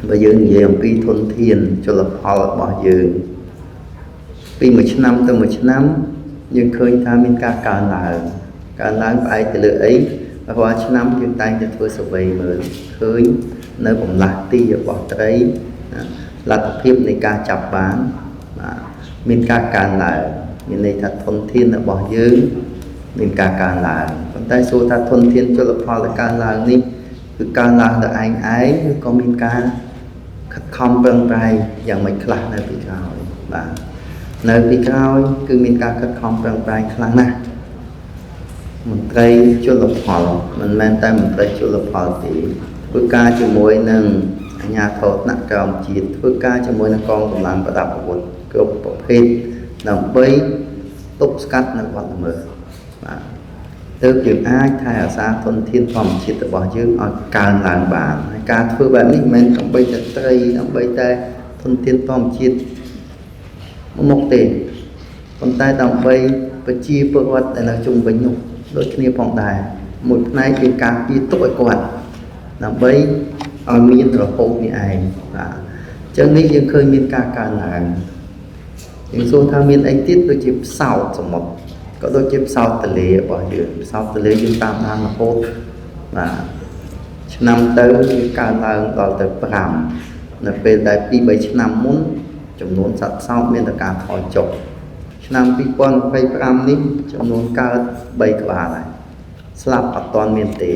បើយើងនិយាយអំពីធនធានជលផលរបស់យើងពីមួយឆ្នាំទៅមួយឆ្នាំយើងឃើញថាមានការកើនឡើងកើនឡើងផ្អែកទៅលើអីរាល់ឆ្នាំយើងតែងតែធ្វើ survey មើលឃើញនៅបន្លាស់ទីរបស់ត្រីលទ្ធភាពនៃការចាប់បានបាទមានការកើនឡើងមានន័យថាធនធានរបស់យើងមានការកើនឡើងប៉ុន្តែសួរថាធនធានជលផលដែលកើនឡើងនេះគឺកើនឡើងដោយឯងឯងឬក៏មានការខិតខំប្រឹងប្រែងយ៉ាងម៉េចខ្លះនៅពីក្រោយបាទនៅពីក្រោយគឺមានការខិតខំប្រឹងប្រែងខ្លាំងណាស់មន្ត្រីជលផលមិនមែនតែមន្ត្រីជលផលទេធ្វើការជាមួយនឹងអាជ្ញាធរថ្នាក់ក្រោមជាតិធ្វើការជាមួយនឹងកងកម្លាំងប្រដាប់អាវុធគ្រប់ប្រភេទដើម្បីទប់ស្កាត់នៅបទល្មើសបាទទើបយើងអាចថែរក្សាធនធានធម្មជាតិរបស់យើងឲ្យកើនឡើងបានហើយការធ្វើបែបនេះមិនមែនដើម្បីតែត្រីដើម្បីតែធនធានធម្មជាតិមកទេប៉ុន្តែដើម្បីប្រជាពលរដ្ឋដែលនៅជុំវិញនោះដូចគ្នាផងដែរមួយផ្នែកគឺការពារទុកឲ្យគាត់ដើម្បីឲ្យមានរហូតនេះឯងបាទអញ្ចឹងនេះយើងឃើញមានការកើនឡើងយើងសួរថាមានអីទៀតដូចជាផ្សោតសមុទ្រក៏ដូចជាផ្សោតទន្លេរបស់យើងផ្សោតទន្លេយើងតាមដានរហូតបាទឆ្នាំទៅវាកើនឡើងដល់ទៅ5នៅពេលដែល2 3ឆ្នាំមុនចំនួនសត្វផ្សោតមានតែការថយចុះឆ្នាំ2025នេះចំនួនកើត3ក្បាលហើយស្លាប់អត់ទាន់មានទេ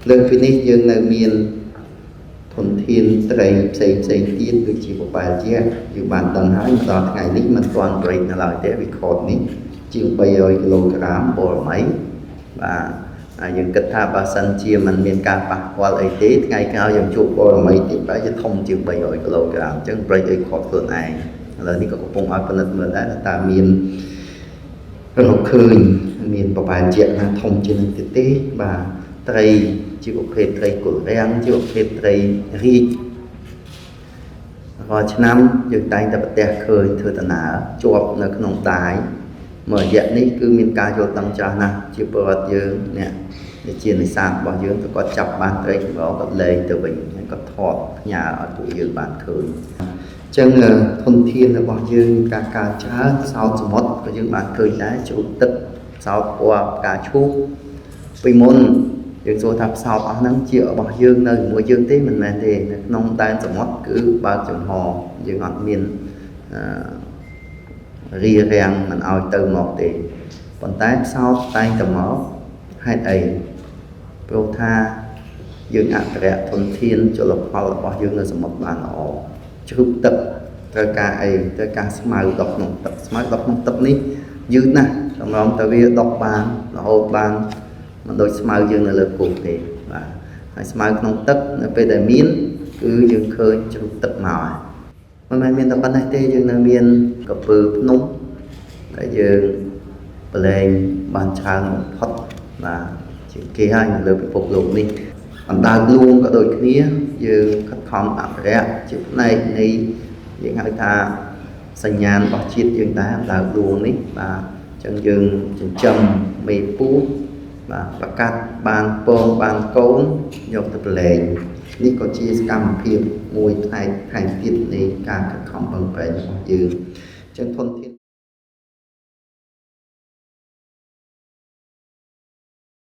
លើសពីនេះយើងនៅមានធនធានត្រីផ្សេងផ្សេងទៀតដូចជាបបែលជាយើងបានដឹងហើយមកដល់ថ្ងៃនេះមិនទាន់ break នៅឡើយទេ record នេះជាង300គីឡូក្រាមបូរមីបាទហើយយើងគិតថាបើសិនជាមិនមានការប៉ះពាល់អីទេថ្ងៃក្រោយយើងជួបបូរមីទៀតបែរជាធំជាង300គីឡូក្រាមអញ្ចឹង break record ខ្លួនឯងឥឡូវនេះក៏កំពុងឲ្យពិនិត្យមើលដែរតើមានរកឃើញមានបបែលជាណាធំជាងនឹងទៀតទេបាទត្រីជាប្រភេទត្រីគល់រាំងជាប្រភេទត្រីរីករាល់ឆ្នាំយើងតែងតែប្រទះឃើញធ្វើដំណើរជាប់នៅក្នុងដាយមួយរយៈនេះគឺមានការយល់ដឹងច្រើនណាស់ជាពលរដ្ឋយើងអ្នកជានេសាទរបស់យើងក៏គាត់ចាប់បានត្រីកម្រគាត់លែងទៅវិញហើយគាត់ថតផ្ញើឲ្យពួកយើងបានឃើញអញ្ចឹងធនធានរបស់យើងការកើនច្រើនផ្សោតសមុទ្រក៏យើងបានឃើញដែរជ្រូកទឹកផ្សោតពណ៌ផ្កាឈូកពីមុនយើងសួរថាផ្សោតអស់ហ្នឹងជារបស់យើងនៅជាមួយយើងទេមិនមែនទេនៅក្នុងដែនសមុទ្រគឺបើកចំហយើងអត់មានរារាំងមិនឲ្យទៅមកទេប៉ុន្តែផ្សោតតែងតែមកហេតុអីព្រោះថាយើងអភិរក្សធនធានជលផលរបស់យើងនៅសមុទ្របានល្អជ្រូកទឹកត្រូវការអីត្រូវការស្មៅដុះក្នុងទឹកស្មៅដុះក្នុងទឹកនេះយឺតណាស់តម្រង់តែវាដុះបានរហូតបានមិនដូចស្មៅយើងនៅលើគោកទេបាទហើយស្មៅក្នុងទឹកនៅពេលដែលមានគឺយើងឃើញជ្រូកទឹកមកហើយមិនមែនមានតែប៉ុណ្ណេះទេយើងនៅមានកពើភ្នំដែលយើងប្រឡែងបានច្រើនបំផុតបាទជាងគេហើយនៅលើពិភពលោកនេះអណ្ដើកលួងក៏ដូចគ្នាយើងខិតខំអភិរក្សជាផ្នែកនៃយើងហៅថាសញ្ញាណរបស់ជាតិយើងដែរអណ្ដើកលួងនេះបាទអញ្ចឹងយើងចិញ្ចឹមមេពូជបាទប្រកាសបានពងបានកូនយកទៅប្រឡែងនេះក៏ជាសកម្មភាពមួយផ្នែកថែមទៀតនៃការខិតខំប្រឹងប្រែងរបស់យើងអញ្ចឹងធនធាន